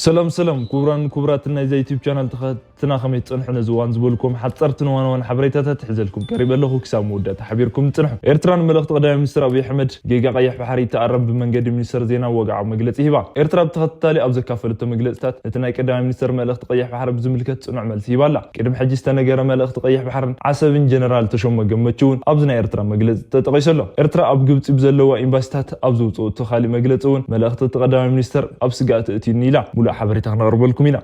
ሰላም ሰላም፣ ክቡራን ክቡራት ናይዛ ዩቲዩብ ቻናል ተኸታተልትና፣ ከመይ ትጸንሑ? ነዚ እዋን ዝበልኩም ሓጸርትን ዋና ዋና ሓበሬታታት ሒዘልኩም ቀሪበ ኣለኹ። ክሳብ መወዳእታ ሓቢርኩም ጽንሑ። ኤርትራ ንመልእኽቲ ቀዳማይ ሚኒስትር ኣብይ ኣሕመድ ጌጋ ቀይሕ ባሕሪ ይተኣረም ብመንገዲ ሚኒስትር ዜና ወግዓዊ መግለጺ ሂባ። ኤርትራ ብተኸታታሊ ኣብ ዘካፈለቶ መግለጽታት ነቲ ናይ ቀዳማይ ሚኒስትር መልእኽቲ ቀይሕ ባሕሪ ብዝምልከት ጽኑዕ መልሲ ሂባ ኣላ። ቅድሚ ሕጂ ዝተነገረ መልእኽቲ ቀይሕ ባሕርን ዓሰብን ጀነራል ተሾመ ገመቹ እውን ኣብዚ ናይ ኤርትራ መግለጺ ተጠቒሱ ኣሎ። ኤርትራ ኣብ ግብጺ ብዘለዋ ኤምባሲታት ኣብ ዘውጽኦቶ ካሊእ መግለጺ እውን መልእኽቲ እቲ ቀዳማይ ሚኒስትር ኣብ ስግኣት እትዩኒ ኢላ። ሙሉእ ሓበሬታ ክነቕርበልኩም ኢና።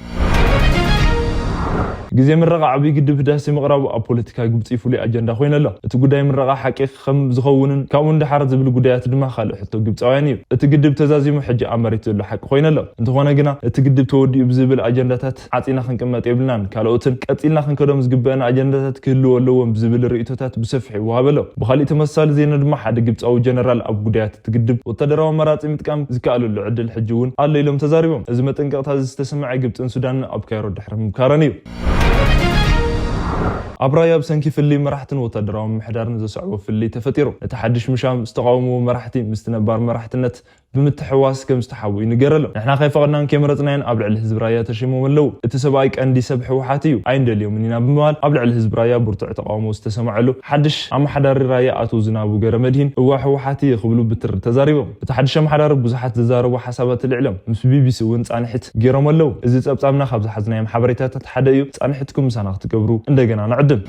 ግዜ ምረቓ ዓብዪ ግድብ ህዳሴ ምቕራቡ ኣብ ፖለቲካ ግብጺ ፍሉይ ኣጀንዳ ኮይኑ ኣሎ። እቲ ጉዳይ ምረቓ ሓቂ ከም ዝኸውንን ካብኡ ንደሓር ዝብል ጉዳያት ድማ ካልእ ሕቶ ግብጻውያን እዩ። እቲ ግድብ ተዛዚሙ ሕጂ ኣብ መሬት ዘሎ ሓቂ ኮይኑ ኣሎ። እንተኾነ ግና እቲ ግድብ ተወዲኡ ብዝብል ኣጀንዳታት ዓጺና ክንቅመጥ የብልናን። ካልኦትን ቀጺልና ክንከዶም ዝግበአና ኣጀንዳታት ክህልዉ ኣለዎም ብዝብል ርእይቶታት ብሰፊሑ ይወሃብ ኣሎ። ብኻሊእ ተመሳሳሊ ዜና ድማ ሓደ ግብጻዊ ጀነራል ኣብ ጉዳያት እቲ ግድብ ወታደራዊ ኣማራጺ ምጥቃም ዝከኣለሉ ዕድል ሕጂ እውን ኣሎ ኢሎም ተዛሪቦም። እዚ መጠንቀቕታ እዚ ዝተሰምዐ ግብጽን ሱዳንን ኣብ ካይሮ ድሕሪ ምምካረን እዩ። ኣብ ራያ ብሰንኪ ፍልልይ መራሕትን ወታደራዊ ምምሕዳርን ዘስዕቦ ፍልልይ ተፈጢሩ። ነቲ ሓድሽ ምሻም ዝተቓወምዎ መራሕቲ ምስቲ ነባር መራሕትነት ብምትሕዋስ ከም ዝተሓቡ ይንገረሎም። ንሕና ከይፈቐድናን ከይመረጽናዮን ኣብ ልዕሊ ህዝቢ ራያ ተሸይሞም ኣለዉ። እቲ ሰብኣይ ቀንዲ ሰብ ህወሓት እዩ፣ ኣይንደልዮምን ኢና ብምባል ኣብ ልዕሊ ህዝቢ ራያ ብርቱዕ ተቓውሞ ዝተሰምዐሉ ሓድሽ ኣመሓዳሪ ራያ ኣቶ ዝናቡ ገረመድሂን እዋ ህወሓት እየ ክብሉ ብትሪ ተዛሪቦም። እቲ ሓድሽ ኣመሓዳሪ ብዙሓት ዘዛረቡ ሓሳባት ኣልዒሎም ምስ ቢቢሲ እውን ጻንሒት ገይሮም ኣለዉ። እዚ ጸብጻብና ካብ ዝሓዝናዮም ሓበሬታታት ሓደ እዩ። ጻንሒትኩም ምሳና ክትገብሩ እንደገና ንዕድም።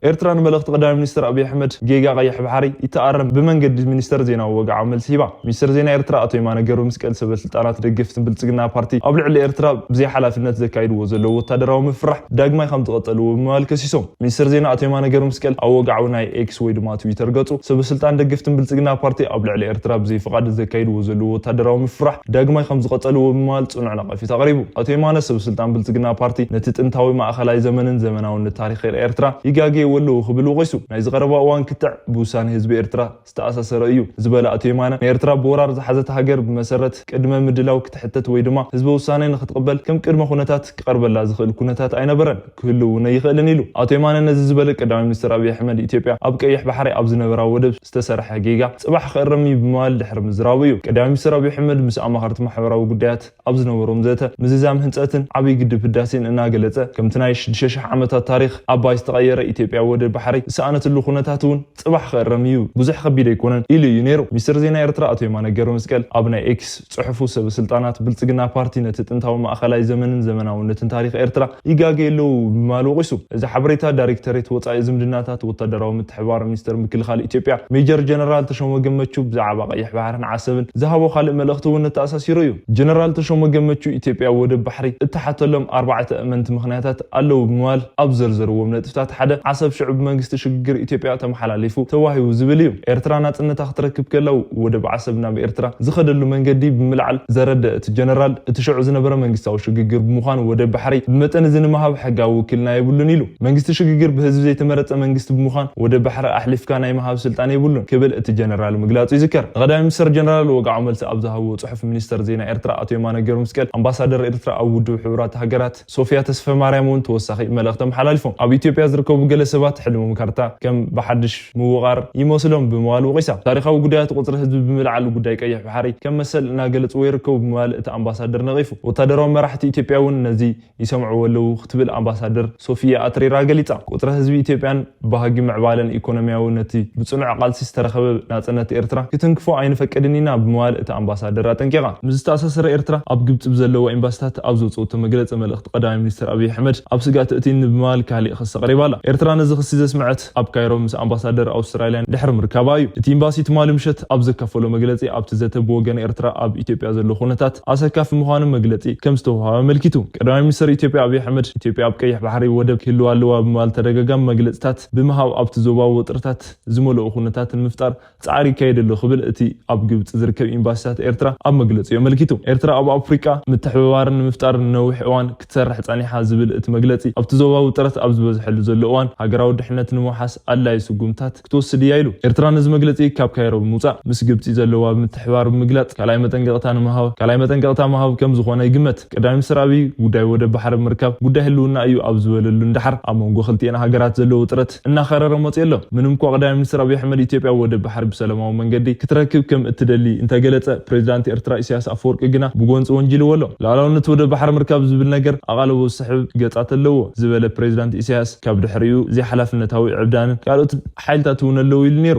ኤርትራ ንመልእኽቲ ቀዳማይ ሚኒስትር ኣብይ ኣሕመድ ጌጋ ቀይሕ ባሕሪ ይተኣረም ብመንገዲ ሚኒስተር ዜና ወግዓዊ መልሲ ሂባ። ሚኒስተር ዜና ኤርትራ ኣቶ የማነ ገብረመስቀል ሰበ ስልጣናት ደገፍትን ብልጽግና ፓርቲ ኣብ ልዕሊ ኤርትራ ብዘይ ሓላፍነት ዘካይድዎ ዘለዉ ወታደራዊ ምፍራሕ ዳግማይ ከም ዝቐጸልዎ ብምባል ከሲሶም። ሚኒስተር ዜና ኣቶ የማነ ገብረመስቀል ኣብ ወግዓዊ ናይ ኤክስ ወይ ድማ ትዊተር ገጹ ሰበ ስልጣን ደገፍትን ብልጽግና ፓርቲ ኣብ ልዕሊ ኤርትራ ብዘይ ፍቓድ ዘካይድዎ ዘለዉ ወታደራዊ ምፍራሕ ዳግማይ ከም ዝቐጸልዎ ብምባል ጽኑዕ ነቐፊታ ኣቕሪቡ። ኣቶ የማነ ሰበ ስልጣን ብልጽግና ፓርቲ ነቲ ጥንታዊ ማእኸላይ ዘመንን ዘመናውነት ታሪኽ ኤርትራ ይጋገይዎ ኣለዉ ክብል ወቒሱ። ናይዚ ቀረባ እዋን ክትዕ ብውሳኔ ህዝቢ ኤርትራ ዝተኣሳሰረ እዩ ዝበለ ኣቶ የማነ፣ ንኤርትራ ብወራር ዝሓዘት ሃገር ብመሰረት ቅድመ ምድላው ክትሕተት ወይ ድማ ህዝበ ውሳኔ ንክትቕበል ከም ቅድመ ኩነታት ክቐርበላ ዝኽእል ኩነታት ኣይነበረን፣ ክህሉ እውን ኣይኽእልን ኢሉ። ኣቶ የማነ ነዚ ዝበለ ቀዳማይ ሚኒስትር ኣብይ ኣሕመድ ኢትዮጵያ ኣብ ቀይሕ ባሕሪ ኣብ ዝነበራ ወደብ ዝተሰርሐ ጌጋ ጽባሕ ክእረም እዩ ብምባል ድሕሪ ምዝራቡ እዩ። ቀዳማይ ሚኒስትር ኣብይ ኣሕመድ ምስ ኣማኸርቲ ማሕበራዊ ጉዳያት ኣብ ዝነበሮም ዘተ ምዝዛም ህንጸትን ዓብይ ግድብ ህዳሴን እናገለጸ፣ ከምቲ ናይ ሽዱሽተ ሽሕ ዓመታት ታሪኽ ኣባይ ዝተቐየረ ኢትዮጵያ ወደብ ባሕሪ ዝሰኣነትሉ ኩነታት እውን ጽባሕ ክእረም እዩ፣ ብዙሕ ከቢድ ኣይኮነን ኢሉ እዩ ነይሩ። ሚኒስትር ዜና ኤርትራ ኣቶ የማነ ገብረመስቀል ኣብ ናይ ኤክስ ጽሑፉ ሰበ ስልጣናት ብልጽግና ፓርቲ ነቲ ጥንታዊ ማእኸላይ ዘመንን ዘመናውነትን ታሪኽ ኤርትራ ይጋገዩ ኣለዉ ብምባል ወቒሱ። እዚ ሓበሬታ ዳይሬክቶሬት ወጻኢ ዝምድናታት ወታደራዊ ምትሕብባር ሚኒስተር ምክልኻል ኢትዮጵያ ሜጀር ጀነራል ተሾመ ገመቹ ብዛዕባ ቀይሕ ባሕርን ዓሰብን ዝሃቦ ካልእ መልእኽቲ እውን ተኣሳሲሩ እዩ። ጀነራል ተሾመ ገመቹ ኢትዮጵያ ወደብ ባሕሪ እትሓተሎም ኣርባዕተ እመንቲ ምኽንያታት ኣለዉ ብምባል ኣብ ዘርዘርዎም ነጥብታት ሓደ ዓሰብ ሽዑ ብመንግስቲ ሽግግር ኢትዮጵያ ተመሓላሊፉ ተዋሂቡ ዝብል እዩ። ኤርትራ ናጽነታ ክትረክብ ከላ ወደብ ዓሰብ ናብ ኤርትራ ዝኸደሉ መንገዲ ብምልዓል ዘረደ እቲ ጀነራል፣ እቲ ሽዑ ዝነበረ መንግስታዊ ሽግግር ብምዃኑ ወደብ ባሕሪ ብመጠን እዚ ንምሃብ ሕጋዊ ውክልና የብሉን ኢሉ። መንግስቲ ሽግግር ብህዝቢ ዘይተመረጸ መንግስቲ ብምዃን ወደብ ባሕሪ ኣሕሊፍካ ናይ ምሃብ ስልጣን የብሉን ክብል እቲ ጀነራል ምግላጹ ይዝከር። ንቀዳማይ ሚኒስተር ጀነራል ወግዓዊ መልሲ ኣብ ዝሃብዎ ጽሑፍ ሚኒስተር ዜና ኤርትራ ኣቶ የማነ ገብረመስቀል ኣምባሳደር ኤርትራ ኣብ ውድብ ሕቡራት ሃገራት ሶፊያ ተስፈማርያም እውን ተወሳኺ መልእኽቲ ኣመሓላሊፎም። ኣብ ኢትዮጵያ ዝርከቡ ገለ ሰባት ሕልሞም ካርታ ከም ብሓድሽ ምውቓር ይመስሎም ብምባል ወቒሳ። ታሪኻዊ ጉዳያት ቁጽሪ ህዝቢ ብምልዓል ጉዳይ ቀይሕ ባሕሪ ከም መሰል እናገለጽዎ ይርከቡ ብምባል እቲ ኣምባሳደር ነቒፉ። ወታደራዊ መራሕቲ ኢትዮጵያ እውን ነዚ ይሰምዕዎ ኣለዉ ክትብል ኣምባሳደር ሶፊያ ኣትሬራ ገሊጻ። ቁጽሪ ህዝቢ ኢትዮጵያን ባህጊ ምዕባለን ኢኮኖሚያዊ ነቲ ብጽኑዕ ቃልሲ ዝተረኸበ ናጽነት ኤርትራ ክትንክፎ ኣይንፈቅድን ኢና ብምባል እቲ ኣምባሳደር ኣጠንቂቓ። ምስ ዝተኣሳሰረ ኤርትራ ኣብ ግብጺ ብዘለዋ ኤምባሲታት ኣብ ዘውጽኦቶ መግለጺ መልእኽቲ ቀዳማይ ሚኒስትር ኣብይ ኣሕመድ ኣብ ስግኣት እትኒ ብምባል ካሊእ ክሲ ኣቕሪባ ኣላ። ኤርትራ ነዚ ክሲ ዘስምዐት ኣብ ካይሮ ምስ ኣምባሳደር ኣውስትራልያን ድሕሪ ምርካባ እዩ። እቲ ኤምባሲ ትማሊ ምሸት ኣብ ዘካፈሎ መግለጺ ኣብቲ ዘተ ብወገን ኤርትራ ኣብ ኢትዮጵያ ዘሎ ኩነታት ኣሰካፊ ምዃኑ መግለጺ ከም ዝተውሃበ ኣመልኪቱ። ቀዳማይ ሚኒስትር ኢትዮጵያ ኣብይ ኣሕመድ ኢትዮጵያ ኣብ ቀይሕ ባሕሪ ወደብ ክህልዋ ኣለዋ ብምባል ተደጋጋሚ መግለጽታት ብምሃብ ኣብቲ ዞባ ወጥርታት ዝመልኦ ኩነታት ንምፍጣር ጻዕሪ ይካየድ ኣሎ ክብል እቲ ኣብ ግብጺ ዝርከብ ኤምባሲታት ኤርትራ ኣብ መግለጺኡ ኣመልኪቱ። ኤርትራ ኣብ ኣፍሪቃ ምትሕብባርን ንምፍጣር ንነዊሕ እዋን ክትሰርሕ ጸኒሓ ዝብል እቲ መግለጺ ኣብቲ ዞባ ውጥረት ኣብ ዝበዝሐሉ ዘሎ እዋን ሃገራዊ ድሕነት ንምውሓስ ኣድላዪ ስጉምታት ክትወስድ እያ ኢሉ። ኤርትራ ነዚ መግለጺ ካብ ካይሮ ብምውጻእ ምስ ግብጺ ዘለዋ ምትሕባር ብምግላጽ ካልኣይ መጠንቀቕታ ንምሃብ ካልኣይ መጠንቀቕታ ምሃብ ከም ዝኾነ ይግመት። ቀዳማይ ሚኒስትር ኣብይ ጉዳይ ወደብ ባሕሪ ምርካብ ጉዳይ ህልውና እዩ ኣብ ዝበለሉ፣ እንዳሓር ኣብ መንጎ ክልቲኤን ሃገራት ዘለዎ ውጥረት እናኸረረ መጽኡ ኣሎ። ምንም እኳ ቀዳማይ ሚኒስትር ኣብይ ኣሕመድ ኢትዮጵያ ወደብ ባሕሪ ብሰላማዊ መንገዲ ክትረክብ ከም እትደሊ እንተገለጸ፣ ፕሬዚዳንት ኤርትራ ኢሳያስ ኣፈወርቂ ግና ብጎንፂ ወንጂልዎ ኣሎ። ሉዓላውነት ወደብ ባሕሪ ምርካብ ዝብል ነገር ኣቓልቦ ዝስሕብ ገጻት ኣለዎ ዝበለ ፕሬዚዳንት ኢሳያስ፣ ካብ ድሕሪኡ ዘይሓላፍነታዊ ዕብዳንን ካልኦት ሓይልታት እውን ኣለዉ ኢሉ ነይሩ።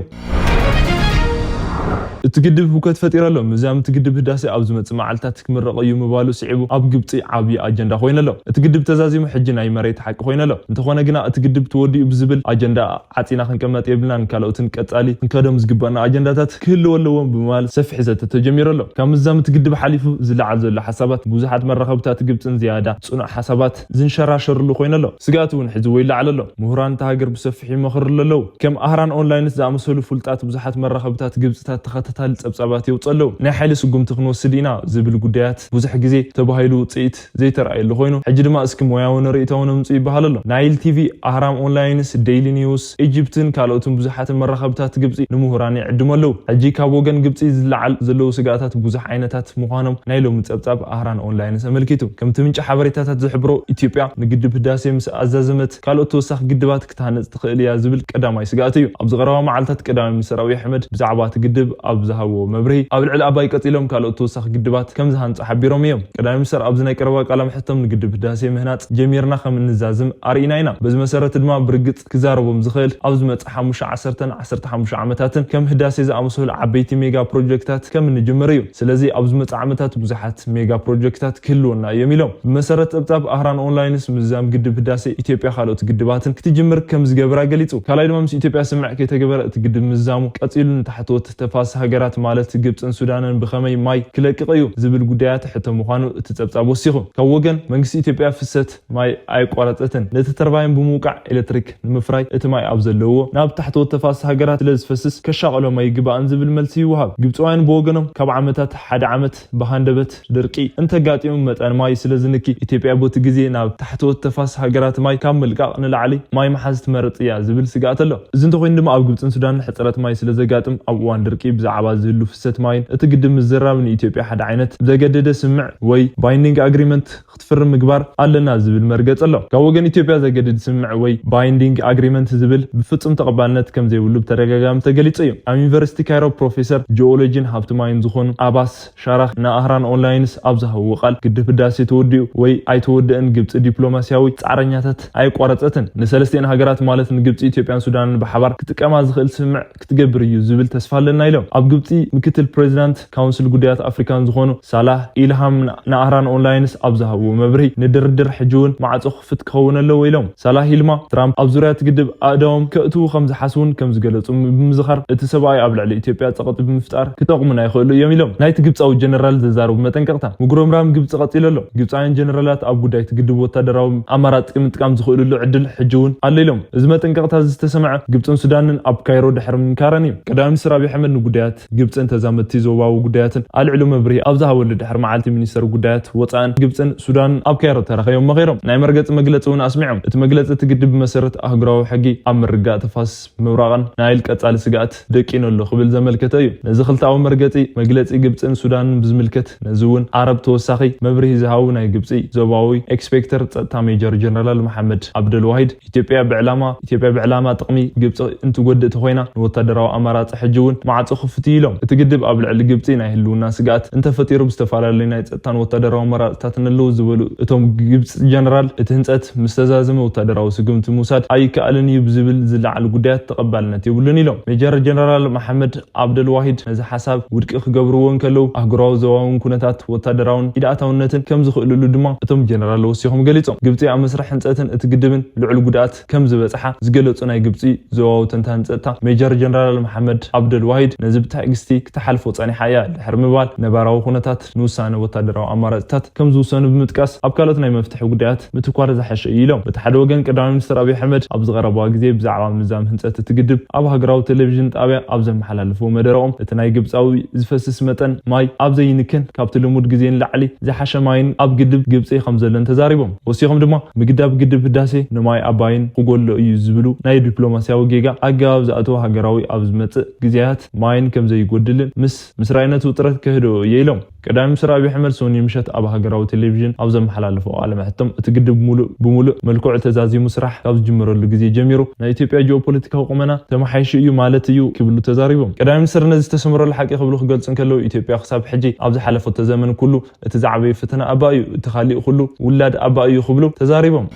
እቲ ግድብ ህውከት ፈጢሩ ኣሎ። ምዛም እቲ ግድብ ህዳሴ ኣብ ዝመጽእ መዓልታት ክምረቕ እዩ ምባሉ ስዒቡ፣ ኣብ ግብጺ ዓብዪ ኣጀንዳ ኮይኑ ኣሎ። እቲ ግድብ ተዛዚሙ ሕጂ ናይ መሬት ሓቂ ኮይኑ ኣሎ። እንተኾነ ግና እቲ ግድብ ተወዲኡ ብዝብል ኣጀንዳ ዓጺና ክንቀመጥ የብልናን፣ ካልኦትን ቀጻሊ ክንከዶም ዝግባና ኣጀንዳታት ክህልዎ ኣለዎም ብምባል ሰፊሕ ዘተ ተጀሚሩ ኣሎ። ካብ ምዛም እቲ ግድብ ሓሊፉ ዝለዓል ዘሎ ሓሳባት ብዙሓት መራኸብታት ግብጽን ዝያዳ ጽኑዕ ሓሳባት ዝንሸራሸርሉ ኮይኑ ኣሎ። ስግኣት እውን ሕዚ ወይ ይለዓል ኣሎ። ምሁራን እታ ሃገር ብሰፊሑ ይመኽርሉ ኣለዉ። ከም ኣህራን ኦንላይንስ ዝኣመሰሉ ፍሉጣት ብዙሓት መራኸብታት ግብጽታት ተኸታታሊ ጸብጻባት የውጽኡ ኣለዉ። ናይ ሓይሊ ስጉምቲ ክንወስድ ኢና ዝብል ጉዳያት ብዙሕ ግዜ ተባሂሉ ውጽኢት ዘይተረኣየሉ ኮይኑ፣ ሕጂ ድማ እስኪ ሞያውን ርእይታውን ኣምጽኡ ይበሃል ኣሎ። ናይል ቲቪ፣ ኣህራም ኦንላይንስ፣ ዴይሊ ኒውስ፣ ኢጅፕትን ካልኦትን ብዙሓትን መራኸብታት ግብጺ ንምሁራን ይዕድሙ ኣለዉ። ሕጂ ካብ ወገን ግብጺ ዝለዓል ዘለዉ ስግኣታት ብዙሕ ዓይነታት ምዃኖም ናይ ሎሚ ጸብጻብ ኣህራን ኦንላይንስ ኣመልኪቱ። ከምቲ ምንጪ ሓበሬታታት ዝሕብሮ፣ ኢትዮጵያ ንግድብ ህዳሴ ምስ ኣዛዘመት፣ ካልኦት ተወሳኺ ግድባት ክትሃንጽ ትኽእል እያ ዝብል ቀዳማይ ስግኣት እዩ። ኣብዚ ቀረባ መዓልታት ቀዳማይ ሚኒስትር ኣብይ ኣሕመድ ብዛዕባ እቲ ግድብ ኣብ ዝሃብዎ መብርሂ፣ ኣብ ልዕሊ ኣባይ ቀጺሎም ካልኦት ተወሳኺ ግድባት ከም ዝሃንጹ ሓቢሮም እዮም። ቀዳማይ ሚኒስትር ኣብዚ ናይ ቀረባ ቃለ መሕትቶም ንግድብ ህዳሴ ምህናጽ ጀሚርና ከም እንዛዝም ኣርኢና ኢና። በዚ መሰረት ድማ ብርግጽ ክዛረቦም ዝኽእል ኣብ ዝመጽእ ሓሙሽተ፣ ዓሰርተን ዓሰርተ ሓሙሽተ ዓመታትን ከም ህዳሴ ዝኣመሰሉ ዓበይቲ ሜጋ ፕሮጀክታት ከም እንጅምር እዩ። ስለዚ ኣብ ዝመጽእ ዓመታት ብዙሓት ሜጋ ፕሮጀክታት ክህልወና እዮም ኢሎም። ብመሰረት ጸብጻብ ኣህራን ኦንላይንስ ምዝዛም ግድብ ህዳሴ ኢትዮጵያ ካልኦት ግድባትን ክትጅምር ከም ዝገብራ ገሊጹ። ካልኣይ ድማ ምስ ኢትዮጵያ ስምምዕ ከይተገበረ እቲ ግድብ ምዝዛሙ ቀጺሉ ንታሕተዎት ተፋሰስ ሃገራት ማለት ግብጽን ሱዳንን ብኸመይ ማይ ክለቅቕ እዩ ዝብል ጉዳያት ሕቶ ምዃኑ እቲ ጸብጻብ ወሲኹ። ካብ ወገን መንግስቲ ኢትዮጵያ ፍሰት ማይ ኣይቋረጸትን። ነቲ ተርባይን ብምውቃዕ ኤሌክትሪክ ንምፍራይ እቲ ማይ ኣብ ዘለዎ ናብ ታሕተዎት ተፋሰስ ሃገራት ስለ ዝፈስስ ከሻቕሎም ኣይግባእን ዝብል መልሲ ይወሃብ። ግብጻውያን ብወገኖም ካብ ዓመታት ሓደ ዓመት ብሃንደበት ድርቂ እንተጋጢሙ መጠን ማይ ስለ ዝንኪ ኢትዮጵያ በቲ ግዜ ናብ ታሕተዎት ተፋሰስ ሃገራት ማይ ካብ ምልቃቕ ንላዕሊ ማይ ምሓዝ ትመርጽ እያ ዝብል ስግኣት ኣሎ። እዚ እንተኾይኑ ድማ ኣብ ግብጽን ሱዳንን ሕጽረት ማይ ስለ ዘጋጥም ኣብ እዋን ድርቂ ብዛዕባ ዝህሉ ፍሰት ማይን እቲ ግድብ ምዝራብ ንኢትዮጵያ ሓደ ዓይነት ዘገደደ ስምምዕ ወይ ባይንዲንግ ኣግሪመንት ክትፍርም ምግባር ኣለና ዝብል መርገጽ ኣሎ። ካብ ወገን ኢትዮጵያ ዘገድድ ስምምዕ ወይ ባይንዲንግ ኣግሪመንት ዝብል ብፍጹም ተቐባልነት ከም ዘይብሉ ብተደጋጋሚ ተገሊጹ እዩ። ኣብ ዩኒቨርሲቲ ካይሮ ፕሮፌሰር ጂኦሎጂን ሃብቲ ማይን ዝኾኑ ኣባስ ሻራኽ ንኣህራን ኦንላይንስ ኣብ ዝሃብዎ ቃል፣ ግድብ ህዳሴ ተወዲኡ ወይ ኣይተወደአን ግብጺ ዲፕሎማሲያዊ ጻዕረኛታት ኣይቋረጸትን። ንሰለስቲኤን ሃገራት ማለት ንግብጺ፣ ኢትዮጵያን ሱዳንን ብሓባር ክጥቀማ ዝኽእል ስምምዕ ክትገብር እዩ ዝብል ተስፋ ኣለና ኢሎም። ኣብ ግብጺ ምክትል ፕሬዚዳንት ካውንስል ጉዳያት ኣፍሪካን ዝኾኑ ሳላህ ኢልሃም ንኣህራን ኦንላይንስ ኣብ ዝሃብዎ መብርሂ፣ ንድርድር ሕጂ እውን ማዕጾ ክፉት ክኸውን ኣለዎ ኢሎም። ሳላህ ኢልማ ትራምፕ ኣብ ዙርያ እቲ ግድብ ኣእዳዎም ከእትዉ ከም ዝሓስቡን ከም ዝገለጹ ብምዝኻር፣ እቲ ሰብኣይ ኣብ ልዕሊ ኢትዮጵያ ጸቕጢ ብምፍጣር ክጠቕሙና ይኽእሉ እዮም ኢሎም። ናይቲ ግብጻዊ ጀነራል ዘዛረቡ መጠንቀቕታ ምጉረምራም ግብጺ ቀጺሉ ኣሎ። ግብጻውያን ጀነራላት ኣብ ጉዳይ እቲ ግድብ ወታደራዊ ኣማራጺ ምጥቃም ዝኽእልሉ ዕድል ሕጂ እውን ኣሎ ኢሎም። እዚ መጠንቀቕታ እዚ ዝተሰምዐ ግብጽን ሱዳንን ኣብ ካይሮ ድሕሪ ምምካረን እዩ። ቀዳማይ ሚኒስትር ኣብይ ኣሕመድ ንጉዳያት ግብጽን ተዛመድቲ ዞባዊ ጉዳያትን ኣልዒሉ መብርሂ ኣብ ዝሃበሉ ድሕሪ መዓልቲ፣ ሚኒስተር ጉዳያት ወጻእን ግብጽን ሱዳንን ኣብ ካይሮ ተራኺቦም መኺሮም። ናይ መርገጺ መግለጺ እውን ኣስሚዖም። እቲ መግለጺ፣ እቲ ግድብ ብመሰረት ኣህጉራዊ ሕጊ ኣብ ምርጋእ ተፋሰስ ምብራቕን ናይል ቀጻሊ ስግኣት ደቂኑ ኣሎ ክብል ዘመልከተ እዩ። ነዚ ክልተኣዊ መርገጺ መግለጺ ግብጽን ሱዳንን ብዝምልከት፣ ነዚ እውን ዓረብ ተወሳኺ መብርሂ ዝሃቡ ናይ ግብጺ ዞባዊ ኤክስፔክተር ጸጥታ ሜጀር ጀነራል መሓመድ ኣብደል ዋሂድ፣ ኢትዮጵያ ብዕላማ ኢትዮጵያ ብዕላማ ጥቕሚ ግብጺ እንትጎድእ ተኾይና፣ ንወታደራዊ ኣማራጺ ሕጂ እውን ማዕጾ ክፉት እዩ ኢሎም። እቲ ግድብ ኣብ ልዕሊ ግብጺ ናይ ህልውና ስግኣት እንተፈጢሩ፣ ብዝተፈላለዩ ናይ ጸጥታን ወታደራዊ ኣማራጺታት ንለዉ ዝበሉ እቶም ግብጺ ጀነራል፣ እቲ ህንጸት ምስ ተዛዘመ ወታደራዊ ስጉምቲ ምውሳድ ኣይከኣልን እዩ ብዝብል ዝለዓሉ ጉዳያት ተቐባልነት የብሉን ኢሎም። ሜጀር ጀነራል መሓመድ ኣብደል ዋሂድ ነዚ ሓሳብ ውድቂ ክገብርዎ እንከለዉ፣ ኣህጉራዊ ዞባውን ኩነታት ወታደራውን ኢድኣታውነትን ከም ዝኽእልሉ ድማ እቶም ጀነራል ወሲኾም ገሊጾም። ግብጺ ኣብ መስርሕ ህንጸትን እቲ ግድብን ልዑል ጉድኣት ከም ዝበጽሓ ዝገለጹ ናይ ግብጺ ዞባዊ ተንታኒ ጸጥታ ሜጀር ጀነራል መሓመድ ኣብደል ዋሂድ፣ ነዚ ትዕግስቲ ክትሓልፎ ጸኒሓ እያ ድሕሪ ምባል፣ ነባራዊ ኩነታት ንውሳነ ወታደራዊ ኣማራጺታት ከም ዝውሰኑ ብምጥቃስ፣ ኣብ ካልኦት ናይ መፍትሒ ጉዳያት ምትኳር ዝሓሸ እዩ ኢሎም። በቲ ሓደ ወገን ቀዳማይ ሚኒስትር ኣብይ ኣሕመድ ኣብዚ ቀረባ ግዜ ብዛዕባ ምዛም ህንጸት እቲ ግድብ ኣብ ሃገራዊ ቴሌቪዥን ጣብያ ኣብ ዘመሓላለፍዎ መደረኦም፣ እቲ ናይ ግብጻዊ ዝፈስስ መጠን ማይ ኣብ ዘይንክን ካብቲ ልሙድ ግዜ ንላዕሊ ዝሓሸ ማይን ኣብ ግድብ ግብጺ ከም ዘሎን ተዛሪቦም። ወሲኾም ድማ፣ ምግዳብ ግድብ ህዳሴ ንማይ ኣባይን ክጎሎ እዩ ዝብሉ ናይ ዲፕሎማስያዊ ጌጋ ኣገባብ ዝኣተወ ሃገራዊ ኣብ ዝመጽእ ግዜያት ማይን ከም ዘይጎድልን ምስ ምስራይነት ውጥረት ከህድኦ እየ ኢሎም። ቀዳማይ ሚኒስትር ኣብይ ኣሕመድ ሶኒ ምሸት ኣብ ሃገራዊ ቴሌቪዥን ኣብ ዘመሓላለፎ ቃለ መሕቶም፣ እቲ ግድብ ሙሉእ ብሙሉእ መልክዑ ተዛዚሙ ስራሕ ካብ ዝጅመረሉ ግዜ ጀሚሩ ናይ ኢትዮጵያ ጂኦፖለቲካዊ ቁመና ተመሓይሹ እዩ ማለት እዩ ክብሉ ተዛሪቦም። ቀዳማይ ሚኒስትር ነዚ ዝተሰመረሉ ሓቂ ክብሉ ክገልጹ እንከለዉ፣ ኢትዮጵያ ክሳብ ሕጂ ኣብ ዝሓለፈቶ ዘመን ኩሉ እቲ ዝዓበየ ፈተና ኣባ እዩ፣ እቲ ካሊእ ኩሉ ውላድ ኣባ እዩ ክብሉ ተዛሪቦም።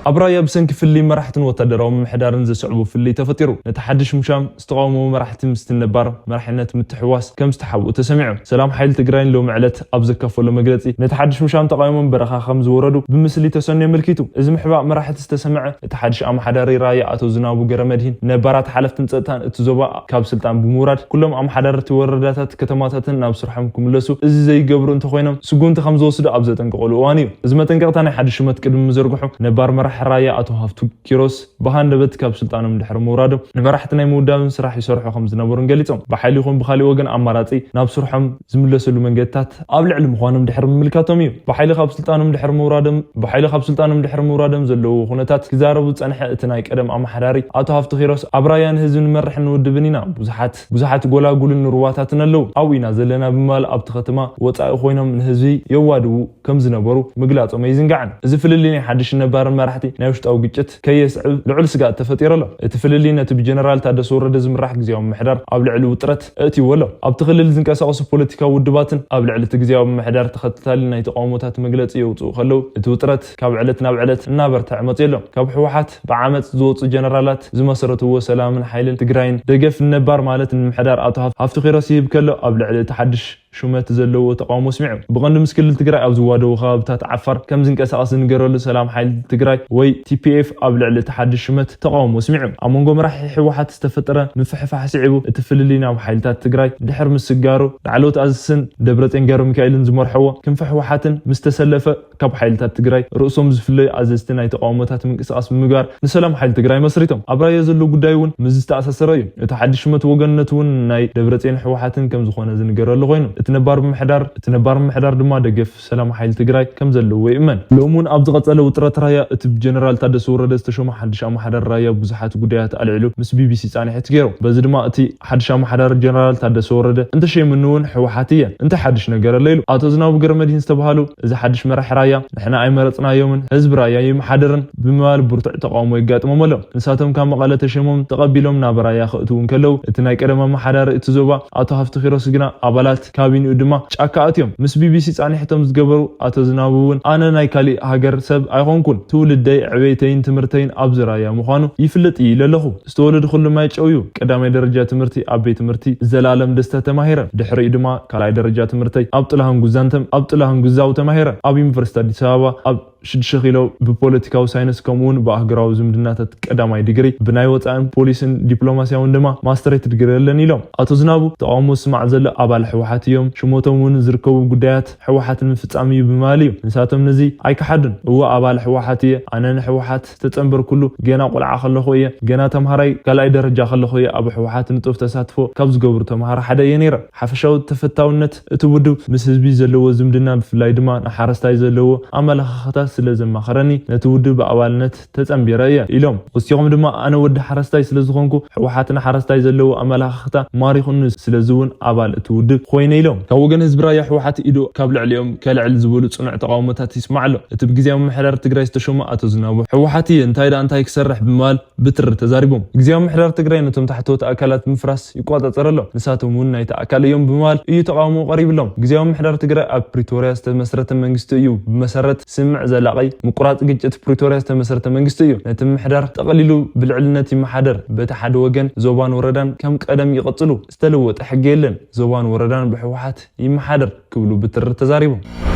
ኣብ ራያ ብሰንኪ ፍልይ መራሕትን ወታደራዊ ምምሕዳርን ዘስዕቡ ፍልይ ተፈጢሩ። ነቲ ሓድሽ ምሻም ዝተቃወሙ መራሕቲ ምስቲ ነባር መራሕነት ምትሕዋስ ከም ዝተሓብኡ ተሰሚዑ። ሰላም ሓይሊ ትግራይን ሎሚ ዕለት ኣብ ዘካፈሎ መግለጺ፣ ነቲ ሓድሽ ምሻም ተቃዊሞም በረኻ ከም ዝወረዱ ብምስሊ ተሰንዩ ኣመልኪቱ። እዚ ምሕባእ መራሕቲ ዝተሰምዐ፣ እቲ ሓድሽ ኣመሓዳሪ ራያ ኣቶ ዝናቡ ገረመድሂን ነባራት ሓለፍትን ጸጥታን እቲ ዞባ ካብ ስልጣን ብምውራድ፣ ኩሎም ኣመሓዳርቲ ወረዳታት ከተማታትን ናብ ስርሖም ክምለሱ እዚ ዘይገብሩ እንተኾይኖም ስጉምቲ ከም ዝወስዱ ኣብ ዘጠንቀቐሉ እዋን እዩ። እዚ መጠንቀቕታ ናይ ሓድሽ ሹመት ቅድሚ ምዝርግሑ፣ ነባር መራሒ ራያ ኣቶ ሃፍቱ ኪሮስ ብሃንደበት ካብ ስልጣኖም ድሕሪ ምውራዶም፣ ንመራሕቲ ናይ ምውዳብን ስራሕ ይሰርሑ ከም ዝነበሩን ገሊጾም። ብሓይሊ ይኹን ብኻሊእ ወገን ኣማራጺ ናብ ስርሖም ዝምለሰሉ መንገድታት ኣብ ልዕሊ ምዃኖም ድሕሪ ምምልካቶም እዩ። ብሓይሊ ካብ ስልጣኖም ድሕሪ ምውራዶም፣ ብሓይሊ ካብ ስልጣኖም ድሕሪ ምውራዶም ዘለዉ ኩነታት ክዛረቡ ዝጸንሐ እቲ ናይ ቀደም ኣመሓዳሪ ኣቶ ሃፍቱ ኪሮስ፣ ኣብ ራያ ንህዝቢ ንመርሕን ንውድብን ኢና፣ ብዙሓት ብዙሓት ጎላጉልን ሩባታትን ኣለዉ፣ ኣብኡ ኢና ዘለና ብምባል ኣብቲ ከተማ ወጻኢ ኮይኖም ንህዝቢ የዋድዉ ከም ዝነበሩ ምግላጾም ኣይዝንጋዕን። እዚ ፍልልይ ናይ ሓድሽ ነባርን መራሕቲ ናይ ውሽጣዊ ግጭት ከየስዕብ ልዑል ስግኣት ተፈጢሩ ኣሎ። እቲ ፍልልይ ነቲ ብጀነራል ታደሰ ወረደ ዝምራሕ ግዝያዊ ምምሕዳር ኣብ ልዕሊ ውጥረት ኣእትይዎ ኣሎ። ኣብቲ ክልል ዝንቀሳቐሱ ፖለቲካዊ ውድባትን ኣብ ልዕሊ እቲ ግዝያዊ ምምሕዳር ተኸታታሊ ናይ ተቃውሞታት መግለጺ የውጽኡ ከለዉ፣ እቲ ውጥረት ካብ ዕለት ናብ ዕለት እናበርትዐ መጺኡ ኣሎ። ካብ ህወሓት ብዓመጽ ዝወጹ ጀነራላት ዝመሰረትዎ ሰላምን ሓይልን ትግራይን ደገፍ ንነባር ማለት ንምምሕዳር ኣቶ ሃፍ-፣ ሃፍቱ ኪሮስ ይህብ ከሎ፣ ኣብ ልዕሊ እቲ ሓድሽ ሹመት ዘለዎ ተቃውሞ ኣስሚዑ። ብቐንዱ ምስ ክልል ትግራይ ኣብ ዝዋደቡ ከባብታት ዓፋር ከም ዝንቀሳቐስ ዝንገረሉ ሰላም ሓይሊ ትግራይ ወይ ቲ ፒ ኤፍ ኣብ ልዕሊ እቲ ሓድሽ ሹመት ተቃውሞ ኣስሚዑ። ኣብ መንጎ መራሒ ህወሓት ዝተፈጠረ ምፍሕፋሕ ስዒቡ፣ እቲ ፍልልይ ናብ ሓይልታት ትግራይ ድሕሪ ምስጋሩ፣ ላዕለዎት ኣዘዝትን ደብረጽዮን ገብረሚካኤልን ዝመርሐዎ ክንፊ ህወሓትን ምስ ተሰለፈ፣ ካብ ሓይልታት ትግራይ ርእሶም ዝፍለዩ ኣዘዝቲ ናይ ተቃውሞታት ምንቅስቃስ ብምግባር ንሰላም ሓይሊ ትግራይ መስሪቶም። ኣብ ራያ ዘሎ ጉዳይ እውን ምስ ዝተኣሳሰረ እዩ። እቲ ሓድሽ ሹመት ወገንነት እውን ናይ ደብረጽዮን ህወሓትን ከም ዝኾነ ዝንገረሉ ኮይኑ፣ እቲ ነባር ምምሕዳር፣ እቲ ነባር ምምሕዳር ድማ ደገፍ ሰላም ሓይሊ ትግራይ ከም ዘለዎ ይእመን። ሎሚ እውን ኣብ ዝቐጸለ ውጥረት ራያ፣ እቲ ብጀነራል ታደሰ ወረደ ዝተሾመ ሓድሽ ኣመሓዳሪ ራያ ብዙሓት ጉዳያት ኣልዒሉ ምስ ቢ ቢ ሲ ጻንሒት ገይሩ። በዚ ድማ እቲ ሓድሽ ኣመሓዳሪ ጀነራል ታደሰ ወረደ፣ "እንተሸይምኒ እውን ህወሓት እየ፣ እንታይ ሓድሽ ነገር ኣሎ?" ኢሉ። ኣቶ ዝናቡ ገረመድሂን ዝተባሃሉ፣ እዚ ሓድሽ መራሒ ራያ ንሕና ኣይመረጽናዮምን፣ ህዝቢ ራያ ይመሓደርን ብምባል ብርቱዕ ተቃውሞ የጋጥሞም ኣሎ። ንሳቶም ካብ መቐለ ተሸይሞም ተቐቢሎም ናብ ራያ ከእትዉ እንከለዉ፣ እቲ ናይ ቀደም ኣመሓዳሪ እቲ ዞባ ኣቶ ሃፍቱ ኪሮስ ግና ኣባላት ካቢኒኡ ድማ ጫካ ኣትዮም። ምስ ቢ ቢ ሲ ጻንሒቶም ዝገበሩ ኣቶ ዝናቡ እውን፣ "ኣነ ናይ ካሊእ ሃገር ሰብ ኣይኾንኩን፣ ትውልደይ፣ ዕቤተይን ትምህርተይን ኣብዚ ራያ ምዃኑ ይፍለጥ እዩ ኢለ ኣለኹ። ዝተወለድኩሉ ማይ ጨው እዩ። ቀዳማይ ደረጃ ትምህርቲ ኣብ ቤት ትምህርቲ ዘላለም ደስታ ተማሂረ። ድሕሪኡ ድማ ካልኣይ ደረጃ ትምህርተይ ኣብ ጥላሁን ጉዛንተም፣ ኣብ ጥላሁን ግዛው ተማሂረ። ኣብ ዩኒቨርሲቲ ኣዲስ ኣበባ ኣብ ሽዱሽተ ኪሎ ብፖለቲካዊ ሳይንስ ከምኡ እውን ብኣህጉራዊ ዝምድናታት ቀዳማይ ዲግሪ፣ ብናይ ወጻእን ፖሊስን ዲፕሎማስያውን ድማ ማስተሬት ዲግሪ ኣለኒ" ኢሎም። ኣቶ ዝናቡ፣ ተቃውሞ ዝስማዕ ዘሎ ኣባል ህወሓት እዮም፣ ሽሞቶም እውን ዝርከቡ ጉዳያት ህወሓት ንምፍጻም እዩ ብምባል እዩ። ንሳቶም ነዚ ኣይከሓዱን። "እወ፣ ኣባል ህወሓት እየ። ኣነ ንህወሓት ዝተጸንበርኩሉ ገና ቆልዓ ከለኹ እየ። ገና ተምሃራይ ካልኣይ ደረጃ ከለኹ እየ ኣብ ህወሓት ንጡፍ ተሳትፎ ካብ ዝገብሩ ተምሃሮ ሓደ እየ ነይረ። ሓፈሻዊ ተፈታውነት እቲ ውድብ ምስ ህዝቢ ዘለዎ ዝምድና፣ ብፍላይ ድማ ንሓረስታይ ዘለዎ ኣመለኻኽታ ስለ ዘማኸረኒ፣ ነቲ ውድብ ብኣባልነት ተጸንቢረ እየ" ኢሎም። ወሲኾም ድማ፣ "ኣነ ወዲ ሓረስታይ ስለ ዝኾንኩ፣ ህወሓት ንሓረስታይ ዘለዎ ኣመለኻኽታ ማሪኹኒ፣ ስለዚ እውን ኣባል እቲ ውድብ ኮይነ" ኢሎም። ካብ ወገን ህዝቢ ራያ፣ ህወሓት ኢዱ ካብ ልዕሊኦም ከልዕል ዝበሉ ጽኑዕ ተቃውሞታት ይስማዕ ኣሎ። እቲ ብግዝያዊ ምምሕዳር ትግራይ ዝተሾመ ኣቶ ዝናቡ፣ "ህወሓት እየ፣ እንታይ ደኣ እንታይ ክሰርሕ?" ብምባል ብትሪ ተዛሪቦም። ግዝያዊ ምምሕዳር ትግራይ ነቶም ታሕተዎት ኣካላት ምፍራስ ይቆጻጸር ኣሎ፣ ንሳቶም እውን ናይቲ ኣካል እዮም ብምባል እዩ ተቃውሞ ቀሪብሎም። ግዝያዊ ምምሕዳር ትግራይ ኣብ ፕሪቶርያ ዝተመስረተ መንግስቲ እዩ፣ ብመሰረት ስምምዕ ዘላቒ ምቁራጽ ግጭት ፕሪቶርያ ዝተመስረተ መንግስቲ እዩ። ነቲ ምምሕዳር ጠቕሊሉ ብልዕልነት ይመሓደር። በቲ ሓደ ወገን ዞባን ወረዳን ከም ቀደም ይቕጽሉ፣ ዝተለወጠ ሕጊ የለን። ዞባን ወረዳን ብህወሓት ይመሓደር ክብሉ ብትሪ ተዛሪቦም።